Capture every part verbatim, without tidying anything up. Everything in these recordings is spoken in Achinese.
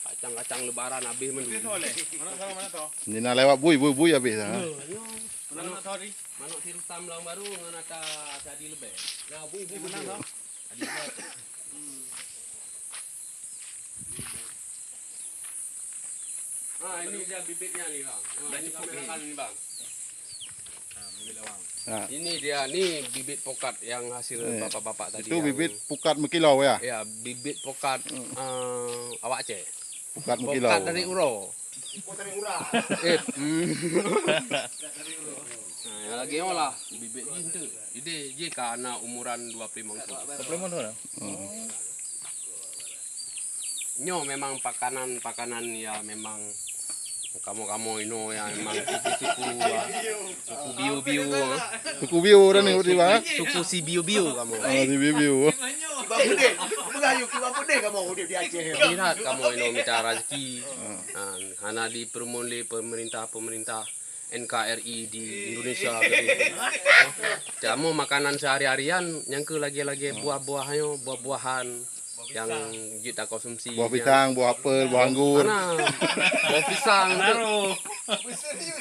Kacang-kacang lebaran habéh mandum. Ni na lewat bui, bui, bui habéh dah. Manok, manok si Rustam Lawang Baru ngon ata Sadi Leubeh. Nah, bui, bui, bui. Adi Leubeh. Ah, ini dia bibitnya ni, Bang. Ah, ini kamerakan ni, Bang. Ah, bibit lawang. Ha. Ini dia, ni bibit pokat yang hasil Eh, bapak-bapak tadi itu yang bibit pokat meukilau ya? Ya, bibit pokat, eh, awak Aceh. Pokat meukilau. Pokat dari uroe. Eh, hmm. Nah, yang lagi nyoe lah, bibit jih tu. Jadi, jih ka na umuran dua puluh lima tahun. Dua puluh lima tahun dah? Hmm. Nyoe memang pakanan-pakanan ya memang kamoe-kamoe inoe ya memang suku-suku, ya. Suku Biu-Biu, ya. Suku Biu dah ni, Suku, Bang, eh? Suku si Biu-Biu kamoe. Oh, si Biu-Biu. Kiban peudeh. Peugah yuk, kiban peudeh kamoe udép di Aceh, ya. Berat kamoe inoe mita rezeki. Ha, hana dipeureumeun lé pemerintah-pemerintah N K R I di Indonesia gitu. Kamoe makanan sehari-harian nyang keu lagèe-lagèe buah-buah nyoe, buah-buahan yang jeuet takonsumsi. Buah pisang, buah apel, buah anggur. Mana? Buah pisang tu.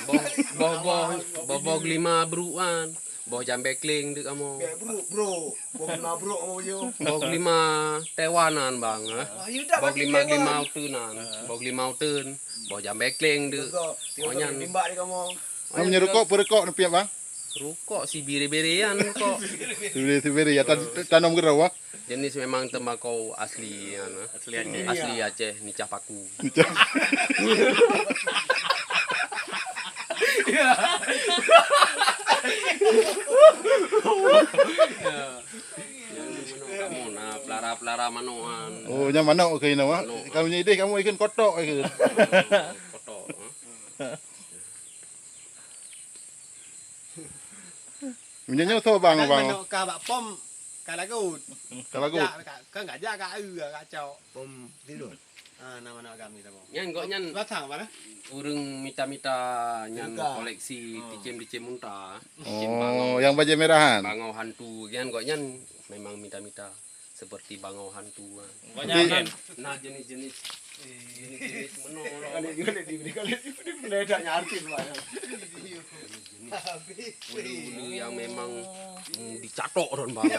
Boh, boh, boh, boh, boh glima bruk kan. Boh jambèe kleng tu kamoe. Bèk bruk, bruk. Boh glima bruk kamoe je. Boh glima Taiwan nan, Bang, eh. Wah, ya dah Boh bagi glima, kleng, glima Bang. Uteuen nan. Boh glima uteuen, boh jambèe kleng tu. Betul. Oh, nyan. Timbak di kamoe. Kamu nyoe rukok, peurukok neupiep, Bang? Rukok si biri-birian rukok. Sibiri-sibiri, ya, tan-, tanom keudroe, Bang? Jenis memang tembakau asli, ya, nah. Asli Aceh. Asli Aceh, nicah paku. Nicah. Ya. Kamoe na pelara-pelara manokan. Oh, nyan manok keu inoe, ha? Nyan manok. Kamoe nyan idéh kamoe ikheun kotok ikheun. Kotok, ha? Meunyoe nyoe soe bang, kan bang? Manok ka bak pom ka lagot. Ka lagot. Jak ka, kan gajah ka eu ka cok. Pom tidur. Ah, nama nak kami tabo. Nyan gok nyan. Batang apa dah? Ureueng mita-mita nyan koleksi ticem-ticem unta. Ticem bangau. Oh, yang baju merahan. Bangau hantu. Nyan gok nyan memang mita-mita seperti bangau hantu. Gok nyan. Tapi nah, jenis-jenis, jenis-jenis meno. Kali, kali, kali, kali, kali, kali, kali, kali, Ulu-ulu yang memang, mm, dicatok ron bang.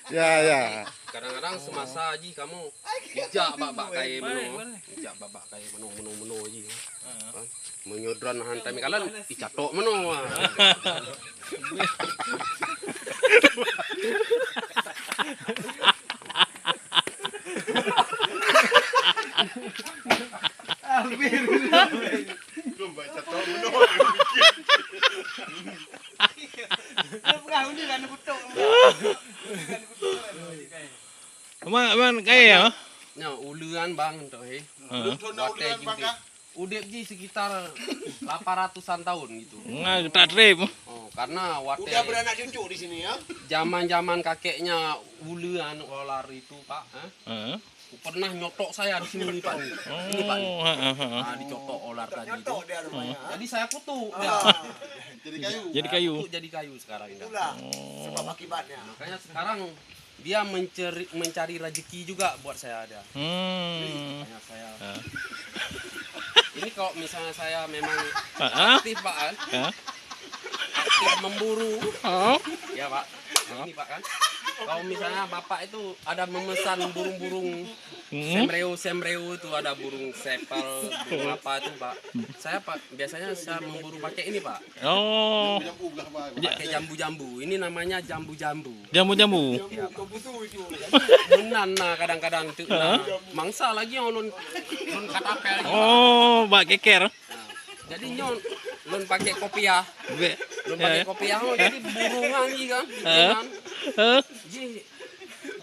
Ya, ya. Kadang-kadang semasa ji kamu ijak bak-bak kayèe meno, ijak bak-bak kayèe meno, meno, meno ji. Ha. Meunyoe droen hantam kalon, dicatok meno. Aman, aman, kaya ya? Nyoe uleuan bang tu, he. Heeh. Watèe jih udép. Udép jih sekitar lapan ratusan tahun gitu. Nah, tak trip. Oh, karena watèe udah beranak cucu di sini ya. Zaman-zaman kakeknya uleuan ular itu, Pak, eh? Heeh. Pernah nyotok saya di sini, Pak, nih. Ini, Pak, nih. Oh, heeh, heeh. Ah, dicotok ular tadi itu. Nyotok dia rupanya. Jadi saya kutuk dia. Ah. Jadi kayu. Jadi kayu. Saya kutuk jadi kayu sekarang ini. Itulah sebab akibatnya. Makanya sekarang dia mencari, mencari rezeki juga buat saya ada. Hmm. Makanya saya. Ah. Ini kalau misalnya saya memang aktif, Pak, kan? Ah. Aktif memburu. Oh. Ya, Pak. Ini, Pak, kan? Kalau misalnya Bapak itu ada memesan burung-burung semreo-semreo itu, ada burung sepal, burung apa itu, Pak. Saya, Pak, biasanya saya memburu pakai ini, Pak. Oh. Pakai jambu-jambu. Ini namanya jambu-jambu. Jambu-jambu. Iya, Pak. Meunan na kadang-kadang tu na mangsa lagi yang ulun, ulun katapel lagi, Pak. Oh, bak keker. Nah, jadi nyoe lôn pakai kopiah. Lôn pakai kopiah, oh, jadi burung lagi kan. Heeh. Kan? Heeh. Ji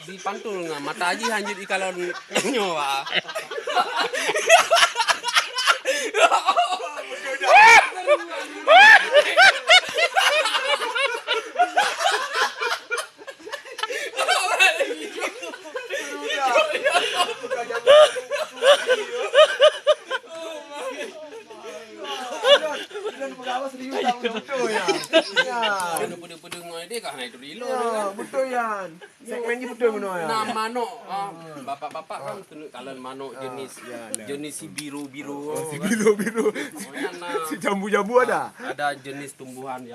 dipantul ngon mata ji hanjeuet ikalon nyoe, ah. Betul, ya. Ya. Peudeuh-peudeuh ngon idéh kah na itu rilo. Ya, betul, Yan. Segmen ni betul, benar, ya. Nama Manok, ah, bapak-bapak kan keuneuk kalon manok jenis, ya, ada. Jenis si biru-biru. Oh, si biru-biru. Kemudian, ah, Si jambu-jambu ada. Ada jenis tumbuhan yang